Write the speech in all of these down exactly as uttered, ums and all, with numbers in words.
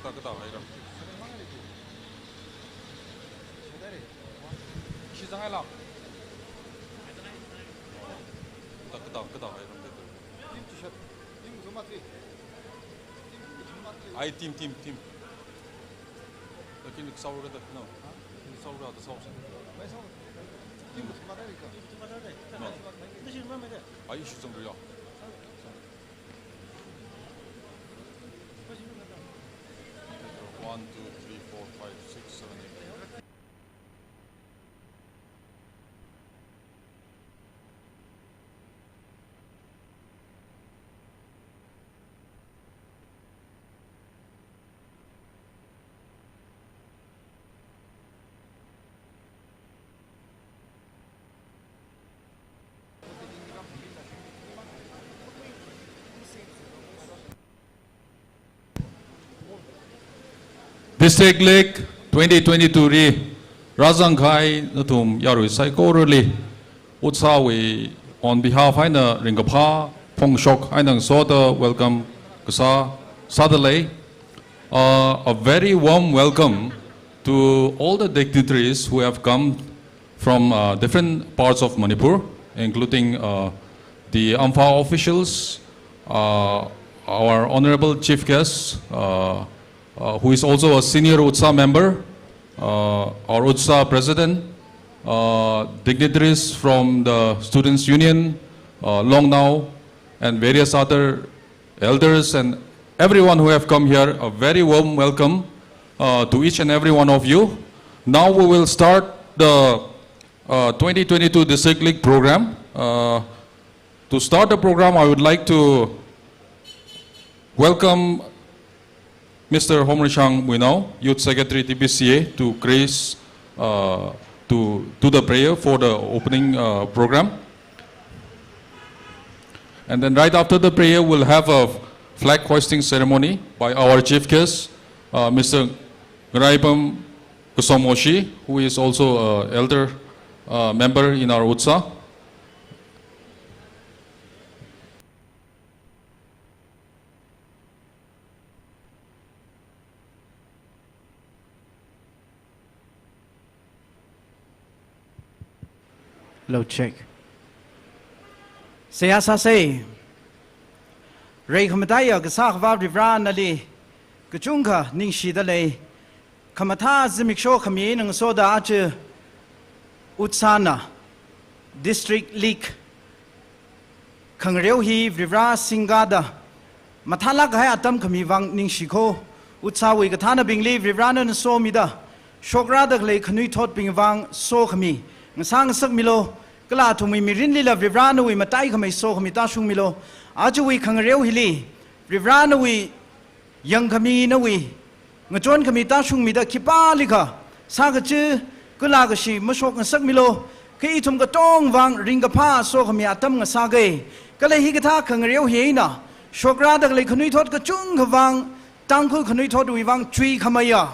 Kada, kada haira. Shizang haila. Kada, kada, kada haira. Ai, team, team, team. Lakin mix out kada, no. Mix out kada, sauce. No. Ai, shizang haira. One, two, three, four, five, six, seven, eight. District League twenty twenty-two li rāzangkahai nathum yarui saikorali UDSA wui on behalf eina ringkaphā phongshok eina ngasoda welcome kasā sādalei. Uh, a very warm welcome to all the dignitaries who have come from, uh, different parts of Manipur, including, uh, the AMFA officials, uh, our honorable chief guest, uh, uh, who is also a senior UDSA member, uh, our UDSA president, uh, dignitaries from the Students' Union, uh, Longnau, and various other elders and everyone who have come here, a very warm welcome, uh, to each and every one of you. Now we will start the, uh, twenty twenty-two District League program. Uh, to start the program, I would like to welcome Mister Homrishang Muinao, Youth Secretary, T B C A, to grace, uh, to do the prayer for the opening, uh, program. And then right after the prayer, we'll have a flag hoisting ceremony by our chief guest, uh, Mister Ngaraipam Kasomoshi, who is also a elder, uh, member in our UDSA. Hello, check. Seihā sāsei. Reikhamataiya kasā Akhava Varivara nali kachungkha ningshidalei. Khamathā zimiksho khami eina ngasoda aja UDSA na District League khangareo hi Varivara singkada mathālāk kahai atam khami vang ningshikho. UDSA wui kathānabingli Varivara nana somida, shokrada khalei khanuithotbing vang sokhami ngasā ngasakmilo. Kala athumwui mirinlila Varivara nawui mataikhamei sokhami tāshungmilo. Ajawui khangareo hili Varivara nawui yangkhami, nawui ngachonkhami tāshungmida khipālikha sākachi kala kashi mashok ngasakmilo. Kha ithum katong vang ringkaphā sokhami atam ngasākei. Kala hikathā khangareo hi eina shokrada khalei khanuithot kachungkha vang, Tangkhul khanuithotwui vang chuikhameiya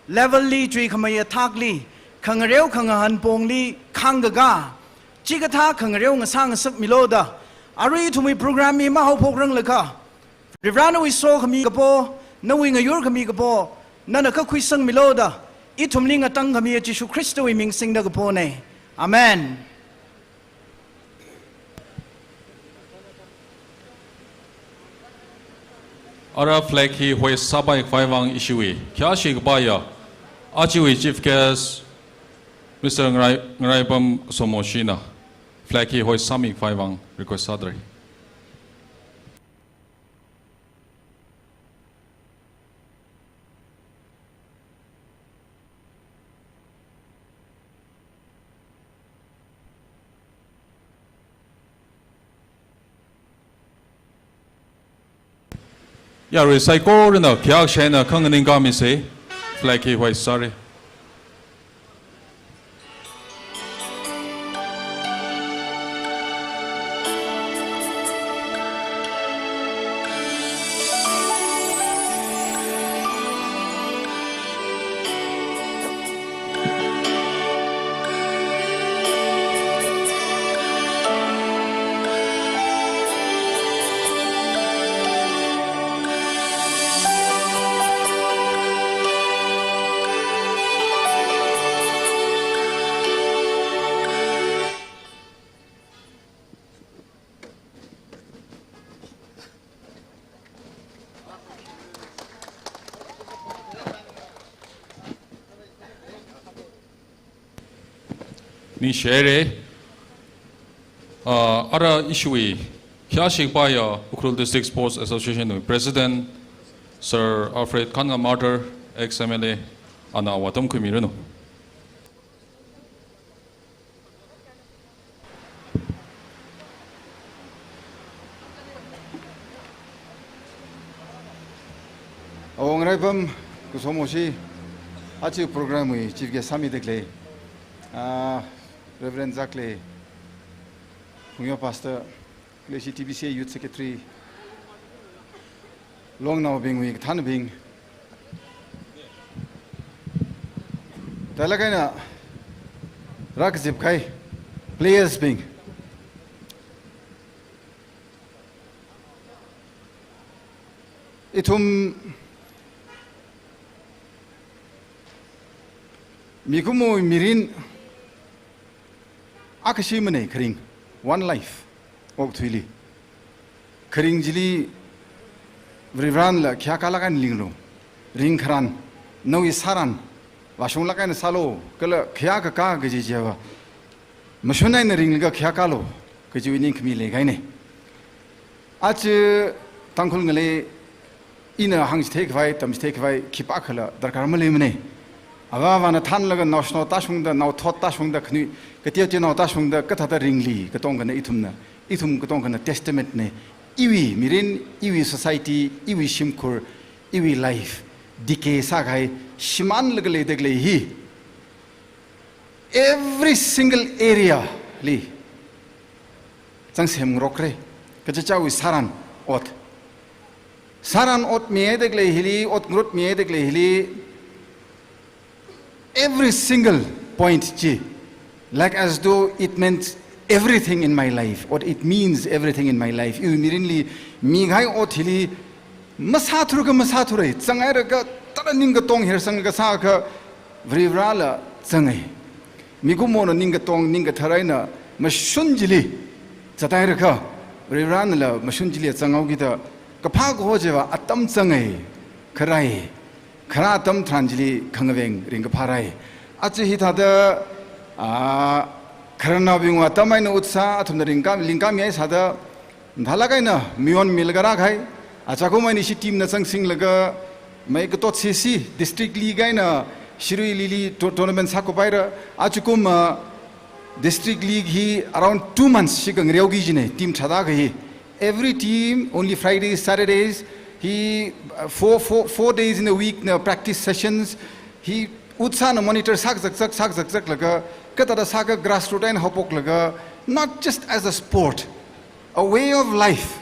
level li, chuikhameiya thakli, khangareo khangahān pongli khangkakā chikathā khangareo ngasā ngasakmilo da arui ithumwui program hi mahaophokranglakha, Varivara nawui sokhami kapo, nawui ngayurkhami kapo nana kakhuisangmilo da ithumli ngatangkhamiya Jishu Khristawui ming singda kaponei. Amen. Ara flag hi hoist sāpai khavai vang ishiwui khayāshi kapaiya ajawui chief guest, Mister Ngarai, Ngaraipam Kasomoshina flag hi hoist sāmi khavai vang request sādalei. Yarui saikorana khayākashai eina khanganingkā misei, flag hi hoist sāra. Ningshihaira. Ah, ara ishiwui khayāshi kapaiya Ukhrul District Sports Association wui President, Sir Alfred Khangnga Martyr, ex M L A, ana awui atam khuimiranu. Awongarei apam, kasom ashi, aja program wui chief guest sāmida khalei, ah, Reverend Zakle, Phungyo Pastor, kala ishi T B C A Youth Secretary, longnaobingwui kathānabing, thālāk eina rākazip kahai players bing, ithum mikumo mirin akha shimānei kharing, one life, okathuili. Kharing chili Varivarānala khayākalāk eina linglu. Ringkharān, nawui sāran, vāshunglāk eina sālu, kala khayākakā kaji chiva mashun eina ringlaga khayākalu kajiwui ningkhami leikahainei. Aja Tangkhul ngalei ina hāngchithei khavai, tamchithei khavai, khipākhala darkar maleimanei. Avā avāna thānlaga naoshinao tāshungda, naothot tāshungda, khanui kateo teonao tāshungda, kathāda ringli katongkhana ithumna, ithum katongkhana testament nei. Iwui mirin, iwui society, iwui shimkhur, iwui life decay sākahai shimānlaga leida khalei hi every single area li zangsemngarokra. Kachichāwui sāran ot. Sāran ot mihaida khalei hili, ot ngarut mihaida khalei hili, every single point chi, like as though it meant everything in my life, or it means everything in my life. Iwui mirinli mikahai ot hili masāthurakha masāthura, zanghaira kathāda ningkatong hersang kasā akha Varivarāla zanghai. Mikumona ningkatong, ningkathar eina mashun chili zathairakha, Varivarānala mashun chili zanghaokida kaphā kaho chiva atam zanghai, kharai, kharā atam tharan chili khangaveng ringkaphā rai. Aja hithāda, ah, khararnaobingwui atam eina ot sā, athumna ringkā, lingkāmihai sāda, thālāk eina mayon milaga rākahai, achakum eina ishi team na zangsinglaga, mai katot sisi, district league eina Shirui Lily to-, tournament sākup haira, achakum, ah, district league hi around two months shikha ngareoki kajinei, team tharāda kahi. Every team, only Fridays, Saturdays, hi, uh, four, four, four days in a week na practice sessions, hi ot sāna monitor sākazakzak, sākazakzaklaga, kathāda sākha grassroot eina haophoklaga, not just as a sport, a way of life.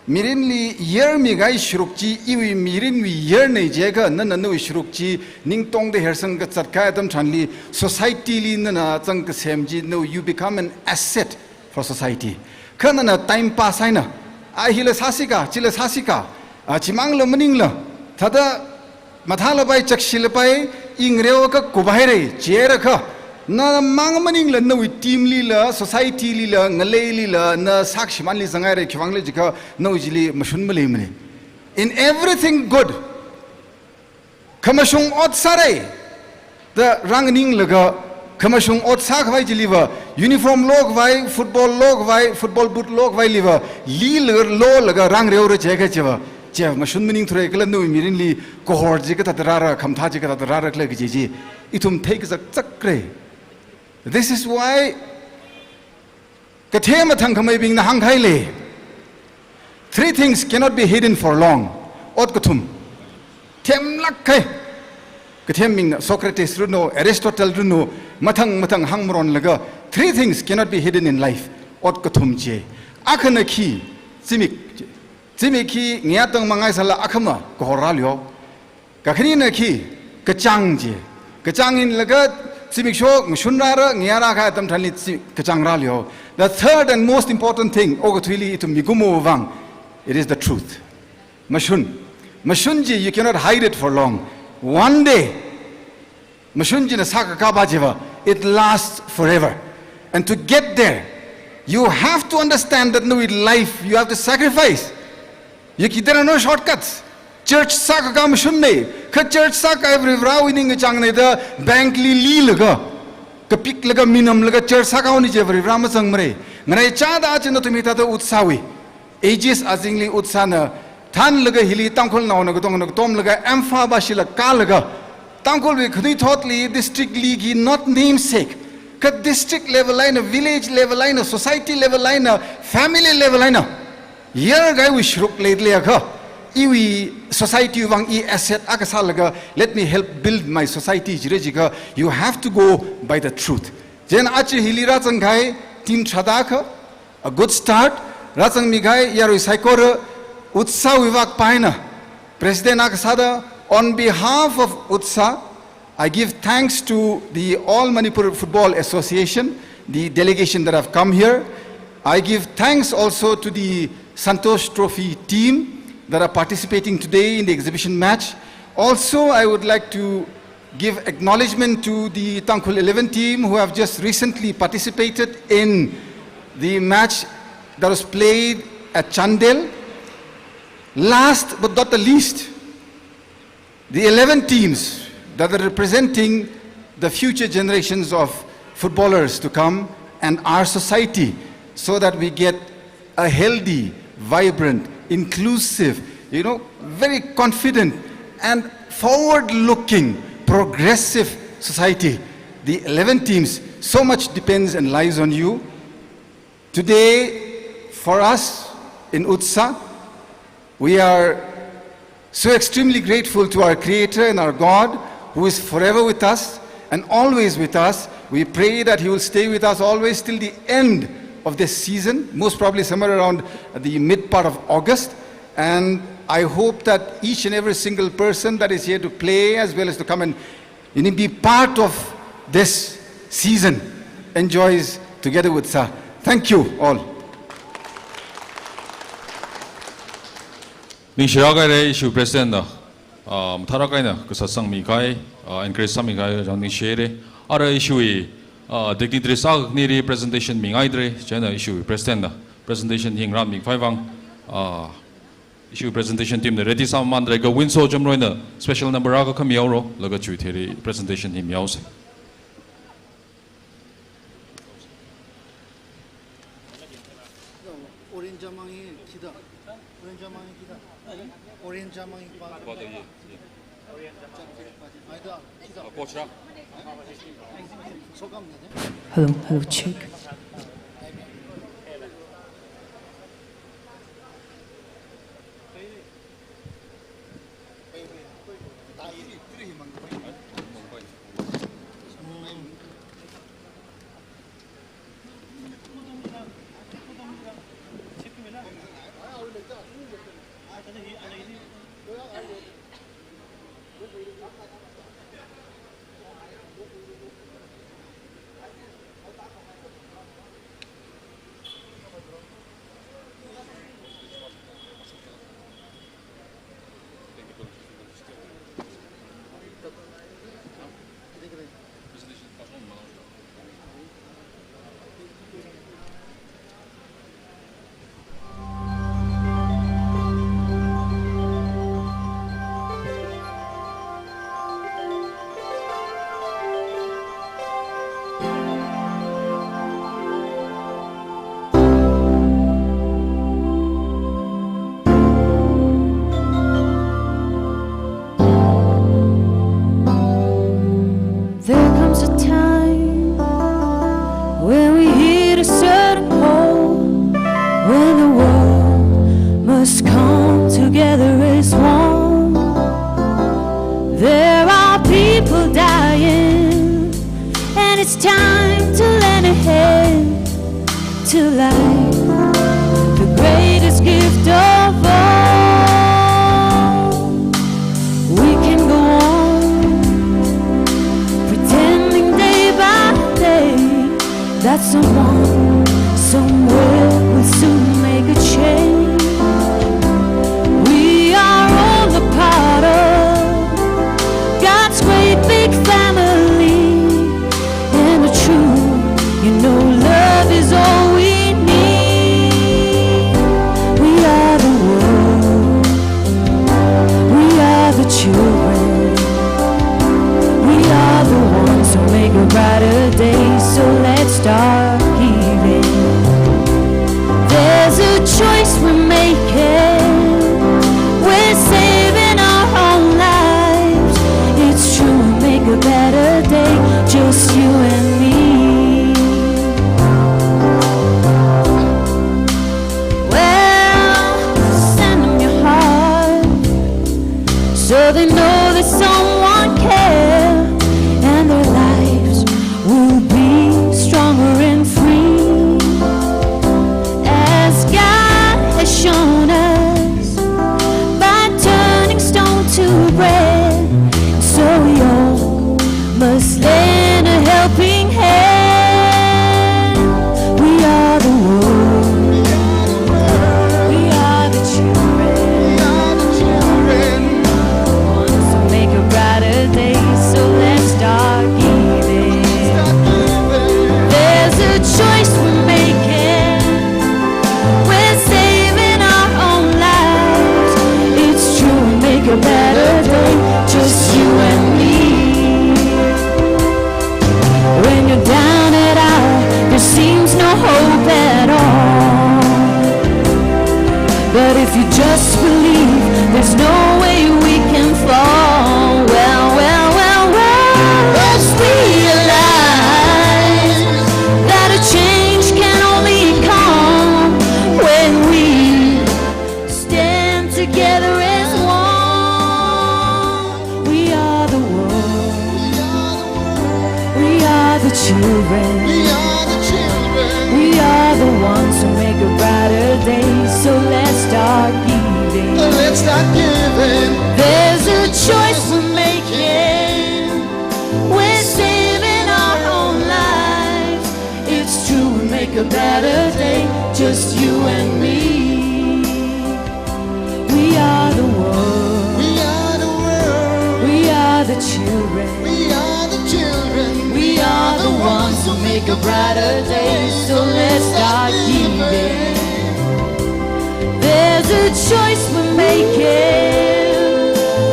Mirinli yarmikahai sharuk chi, iwui mirinwui yarnei jiakha, nana nawui sharuk chi ningtongda hersang kazat kahai atam tharanli, society li nana zangkasem chi, no, you become an asset for society. Kha nana time pass eina, a hila sāsika, chila sāsika, a chimangla maningla, thāda mathālapai, chakshilapai, i ngareoakha kup haira, jihaira kha, namang maningla nawui team lila, society lila, ngaleilila, na sākashimānli zanghaira, khiwuivang khala jiakha, nawui chili mashun maleimanei. In everything good, khamashung ot sāra da rānganinglaga, khamashung ot sākhavai chiliva, uniform lokhavai, football lokhavai, football boot lokhavailiva, lila lolaga rāngareora jiakha chiva, chiva mashun maningthura kala nawui mirinli kahor chi kathāda rāra, khamathā chi kathāda rāra khala kaji chi, ithum theikazakzakra. This is why kathem athangkhameibingna hāngkahai lei. Three things cannot be hidden for long. Ot kathum themlāk kahai. Kathembingna Socrates ranu, Aristotle ranu, mathang mathang hāngmaronlaga, three things cannot be hidden in life. Ot kathum chi. Akhana khi, zimik. Zimik hi ngayā tangmang haisāla akhama kahor rālu. Kakhanina khi, kachāng chi. Kachāng eina laga zimiksho ngashun rāra, ngayā rākahai atam tharanli zi-, kachāng rālu. The third and most important thing, okathuili ithum mikumo vang, it is the truth. Mashun. Mashun chi, you cannot hide it for long. One day, mashun china sākakāpa chiva, it lasts forever. And to get there, you have to understand that in life, you have to sacrifice. Yaki, there are no shortcuts. Church sākakā mashunnei, kha church sākahai Varivarāwui ningkachāngnei da bank li lilaga, Piklaga minamlaga church sākhaoni jiva Varivara mazangmara. Ngaraichāda china nathum hithāda UDSA wui aegis azingli UDSA na thanlaga hili Tangkhulnaona katongana katomlaga M five ashila kālaga Tangkhulwui khanuithotli district league hi not namesake, kha district level eina, village level eina, society level eina, family level eina yarkahaiwui sharuk leida leiakha, iwui society vang i asset akha sālaga, let me help build my society jira jiakha, you have to go by the truth. Chieina aja hili rāzangkahai team tharāda akha, a good start. Rāzangmikahai yarui saikora, UDSA wui vak eina, President akha sāda, on behalf of UDSA, I give thanks to the All Manipur Football Association, the delegation that have come here. I give thanks also to the Santosh Trophy team that are participating today in the exhibition match. Also, I would like to give acknowledgement to the Tangkhul eleven team who have just recently participated in the match that was played at Chandel. Last but not the least, the eleven teams that are representing the future generations of footballers to come and our society, so that we get a healthy, vibrant, inclusive, you know, very confident and forward-looking, progressive society. The eleven teams, so much depends and lies on you. Today, for us in UDSA, we are so extremely grateful to our Creator and our God, who is forever with us and always with us. We pray that He will stay with us always till the end of this season, most probably somewhere around the mid part of August. And I hope that each and every single person that is here to play, as well as to come and, you know, be part of this season, enjoys together with UDSA. Thank you all. Ningshirākhaira, ishiwui President na, ah, mathālāk eina kasā sangmikahai, ah, encourage sāmikahai chang ningshihaira. Ara ishiwui, ah, dignitaries akhanili presentation mingaidalei, chieina ishiwui President na presentation hi ngarānmikhavai vang, ah, ishiwui presentation team na ready sāmamandalei, kha Winso Jamroy na special number akha khami haoro, laga chiwui theili presentation hi mihaosa. Orange jamang hi khida. Orange jamang hi khida. Orange jamang hi pa. Hello, hello, check. They know that someone cares, and their lives will be stronger and free. As God has shown us by turning stone to bread, so we all must lend a helping hand. We are the world. We are the children. So make a brighter day, so let's start giving. There's a choice we're making. We're saving our own lives. It's true, we make a better day, just you and me. When you're down and out, there seems no hope at all. But if you just believe, there's no way we can fall. Well, well, well, well, let's realize that a change can only come when we stand together as one. We are the world. We are the children. We are the children. We are the ones who make a brighter day. So let's start giving. So let's start giving. There's a choice we're making. We're saving our own lives. It's true, we make a better day, just you and me. We are the world. We are the world. We are the children. We are the children. We are the ones who make a brighter day. So let's start giving. There's a choice we're making.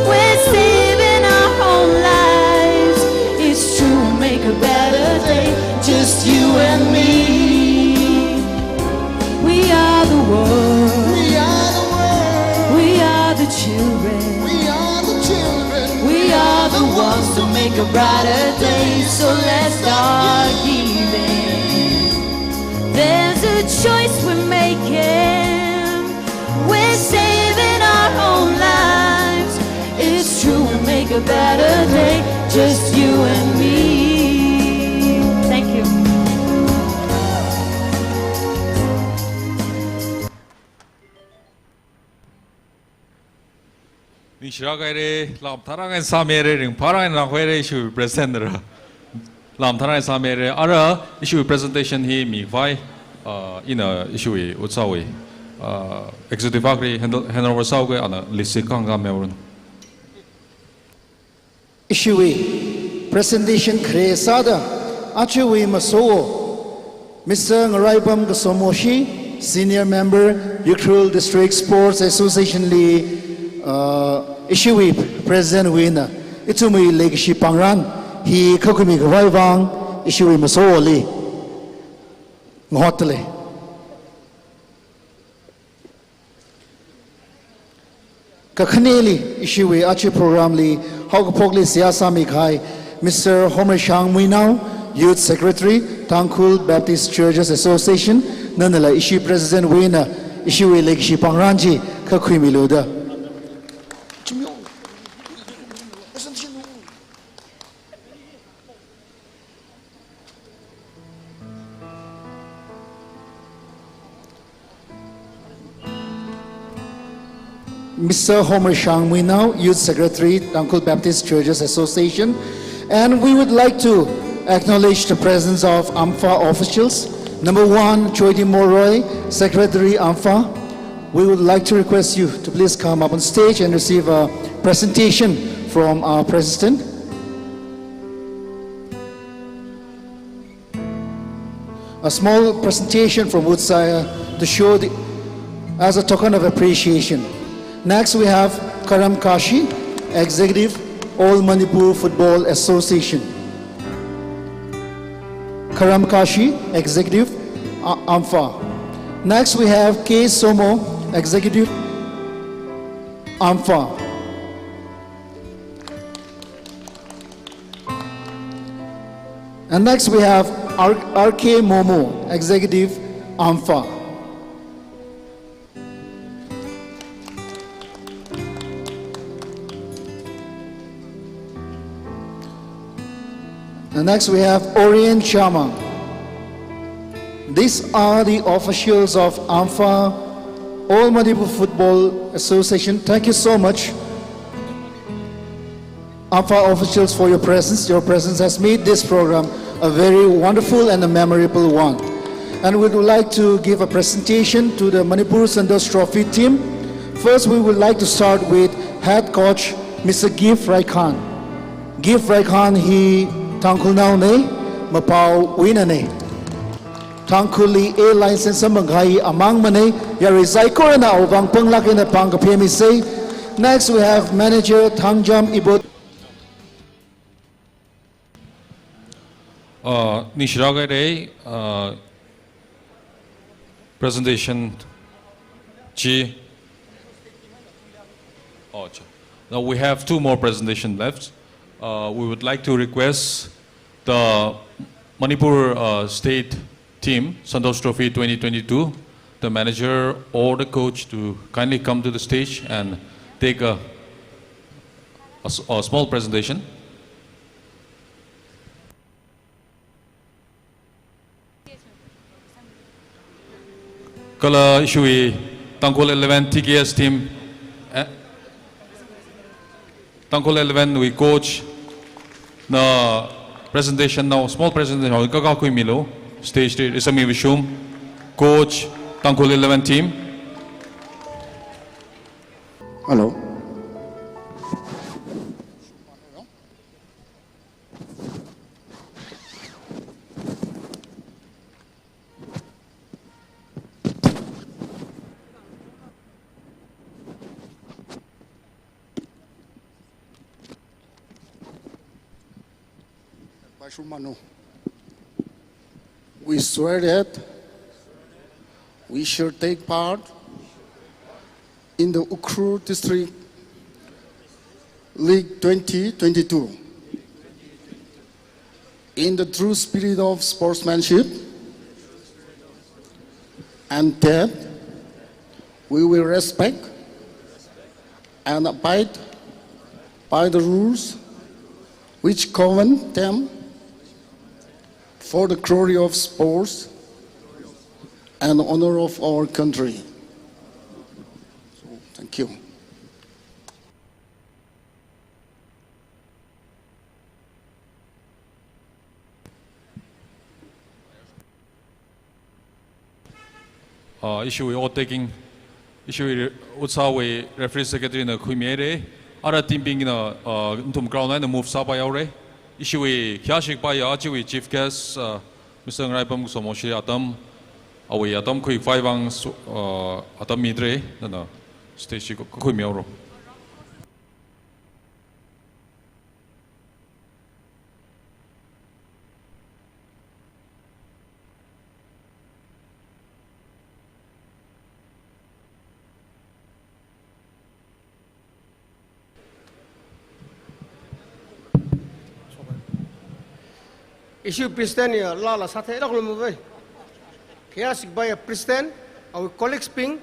We're saving our own lives. It's true, we make a better day, just you and me. We are the world. We are the world. We are the children. We are the children. We are the ones to make a brighter day. So let's start giving. There's a choice we're making. We're saving our own lives. It's true, we'll make a better day, just you and me. Thank you. Ningshirāk haira, lam tharākha eina sāmira, ringphārāk eina rākhuira, ishiwui president ra. Lam tharākha eina sāmira, ara ishiwui presentation hi mikhavai, uh, ina ishiwui Utsawui, uh, executive akhali handle, handover sāuga, ana list hi kahāng kahāng mihaoranu. Ishiwui presentation khare sāda, ajawui maso, Mister Ngaraipam Kasomoshi, Senior Member, Ukhrul District Sports Association li, uh, ishiwui President wui eina, ithumwui leikashi pāngran hi khuimi khavai vang, ishiwui masoli ngahotda lei. Kakhaneli, ishiwui aja program li haokaphokli seihā sāmikahai, Mister Homershang Muinao, Youth Secretary, Tangkhul Baptist Churches Association, nanala ishi President wui eina, ishiwui leikashi pāngran chi khuimilu da. Mister Homershang Muinao, Youth Secretary, Tangkhul Baptist Churches Association. And we would like to acknowledge the presence of AMFA officials. Number one, Joydi Moroi, Secretary AMFA. We would like to request you to please come up on stage and receive a presentation from our President. A small presentation from Utsaya to show the, as a token of appreciation. Next, we have Karam Kashi, Executive, All Manipur Football Association. Karam Kashi, Executive, A-, AMFA. Next, we have K Somo, Executive, AMFA. And next we have R-, R K Momo, Executive, AMFA. And next we have Orient Sharma. These are the officials of AMFA, All Manipur Football Association. Thank you so much, AMFA officials, for your presence. Your presence has made this program a very wonderful and a memorable one. And we would like to give a presentation to the Manipur Santosh Trophy team. First, we would like to start with head coach, Mister Gift Raikhan. Gift Raikhan hi Tangkhulnaona, mapao Wina na. Tangkhulli A license samphang kahai amang mana, yarui saikorana awui vang panglāk eina pāng kaphemisa. Next, we have manager Thangjam Ibot. Uh, ningshilāk haira, uh, presentation chi. Oh, cha. Now we have two more presentation left. Uh, we would like to request the Manipur, uh, State team, Santosh Trophy twenty twenty-two, the manager or the coach to kindly come to the stage and take a, a s-, a small presentation. Kala ishiwui Tangkhul eleven T K S team, eh, Tangkhul eleven wui coach na presentation nao, small presentation nao, kakā khuimilu, stage te, isami vishum, coach, Tangkhul eleven team. Hello. Baishumanu. We swear that we shall take part in the Ukhrul District League twenty twenty-two in the true spirit of sportsmanship, and that we will respect and abide by the rules which govern them for the glory of sports and honor of our country. So, thank you. Uh, ishiwui oath taking, ishiwui re-, utsāwui referee secretary na khuimihaira. Ara team bingna, uh, nathum ground eina move sāpai haora. Ishiwui khayāshik paiya chiwui chief guest, uh, Mister Ngaraipam Kusomo shi atam, awui atam khuikhavai vang su-, uh, atam midalei, nana stage chi ka-, kakhuimi haoro. Ishiwui president ya lala sāthei lāklu mavai. Khayāshik paiya president, awui colleagues bing,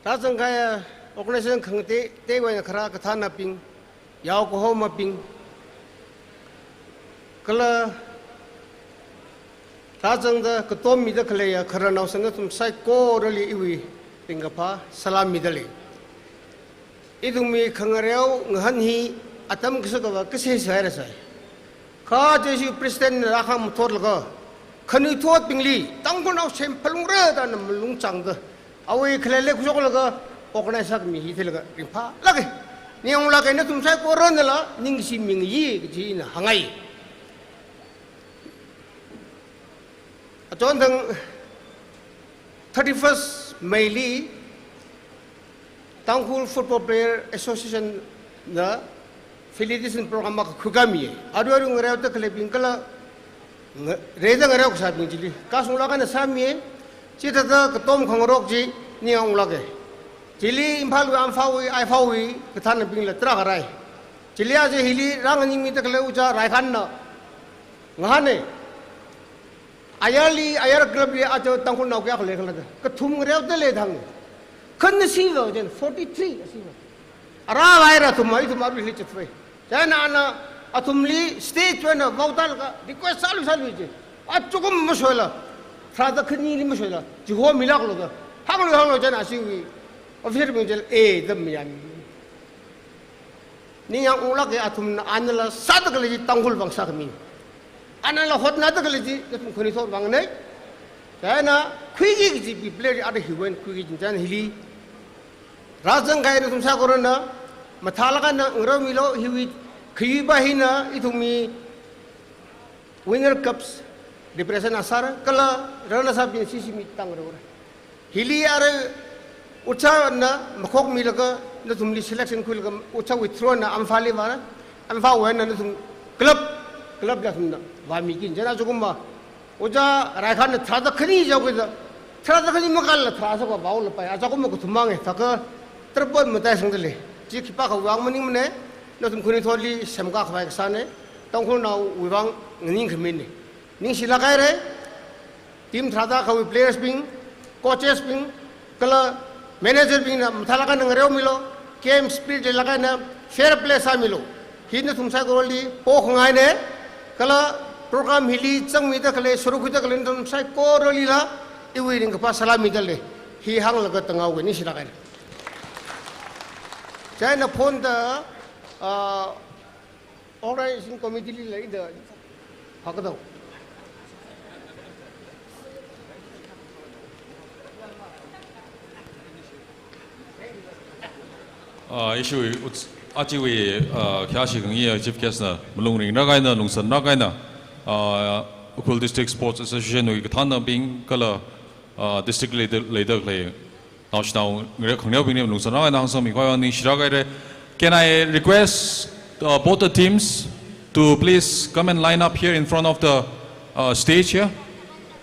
rāzang kahaiya organization khangatei, teiwui eina kharā kathānabing, yao kahomabing, kala rāzangda katom mida khaleiya khararnao sāda nathum saikorali iwui ringkaphā salam midalei. Ithumwui khangareo ngahān hi atam kasā kava kasā sāhaira sai. Kha J C president na rākhamathotlaga, khanuithotbingli, Tangkhulnao sem phalungra da na malung changda, awui khalei leikashoklaga, organize sākhami hi theilaga ringphālāka. Ningyānglāka, nathum saikoranala ningshimingayi kaji ina hāngngai. Achonthang thirty-first May li Tangkhul Football Player Association na felicitation program akha khuikāmi. Aruirui ngareoda khaleibing kala nga-, reida ngareo kasābing chili kashunglāk eina sāmi. Chithāda katom khangarok chi ningyānglāka. Chili Imphalwui, Imphal wui, Imphal wui kathānabingla tarākha rai. Chili aja hili rānganingmida khalei ojā Raikhanna ngahāna. Ayarli, Ayar club li aja Tangkhulnao kayākha leikhala da. Kathum ngareoda lei thang. Khanna shiva jen, forty-three shiva. Ara vaira thum, ithum arui hili chatva. Chieina ana Athumli state wui eina vaotālaga request sālu sālu chi. Achukum mashoila, tharāda khanili mashoila, chiho milāklu da. Hānglu hānglu chieina ashiwui officer bing chila, eh, da mayāmi. Ningyāng unglāka, athumna anala sāda khalei chi Tangkhul vang sākhami. Anala hotnada khalei chi nathum khanuithot vangnei. Chieina khuiki kaji pi player ara hiwui eina khuiki kaji chieina hili rāzangkahai nathum saikorana mathālāk eina ngareomilu, hiwui khayuiva hina ithumwui Winner Cups represent sāra, kala runners up bing C C mi tang rora. Hili ara Utsana makhokmilaga nathumli selection khuilaga Utsa withdraw na Imphal li vāra, Imphal wui eina nathum club, club la nathumna vāmiki kaji chieina achukum ma. Ojā Raikhanna tharāda khani jihaokida, tharāda khani makānla tharā sākha vaolapai, achukum ma kathum mang e, thākha triple mataisangda lei. Chi khipākhawui vang maningmanei, nathum khanuithotli semkakhavai kasānei, Tangkhulnaowui vang nganingkhaminei. Ningshilāk haira, team tharāda khavai players bing, coaches bing, kala manager bingna mathālāk eina ngareomilu, game spirit leilāk eina fair play sāmilu. Hi nathum saikorali pokhangainei, kala program hili zangmida khalei, sāruk khuida khalei nathum saikoralila iwui ringkaphā salām mida lei. Hi hānglaga tānghaoga, ningshilāk haira. Chieina phonda, ah, Organizing Committee lila ida phākadao. Ah, ishiwui, uts-, ajawui, ah, khayāshi khangayi Chief Guest na malung ringrāk eina, lungsānrāk eina, ah, Ukhrul District Sports Association wui kathānabing kala, ah, district leida, leida khalei naoshinao ngare khangneobingli malungsānrāk eina hāngsangmi khavai ningshilāk haira. Can I request, uh, both the teams to please come and line up here in front of the, uh, stage here?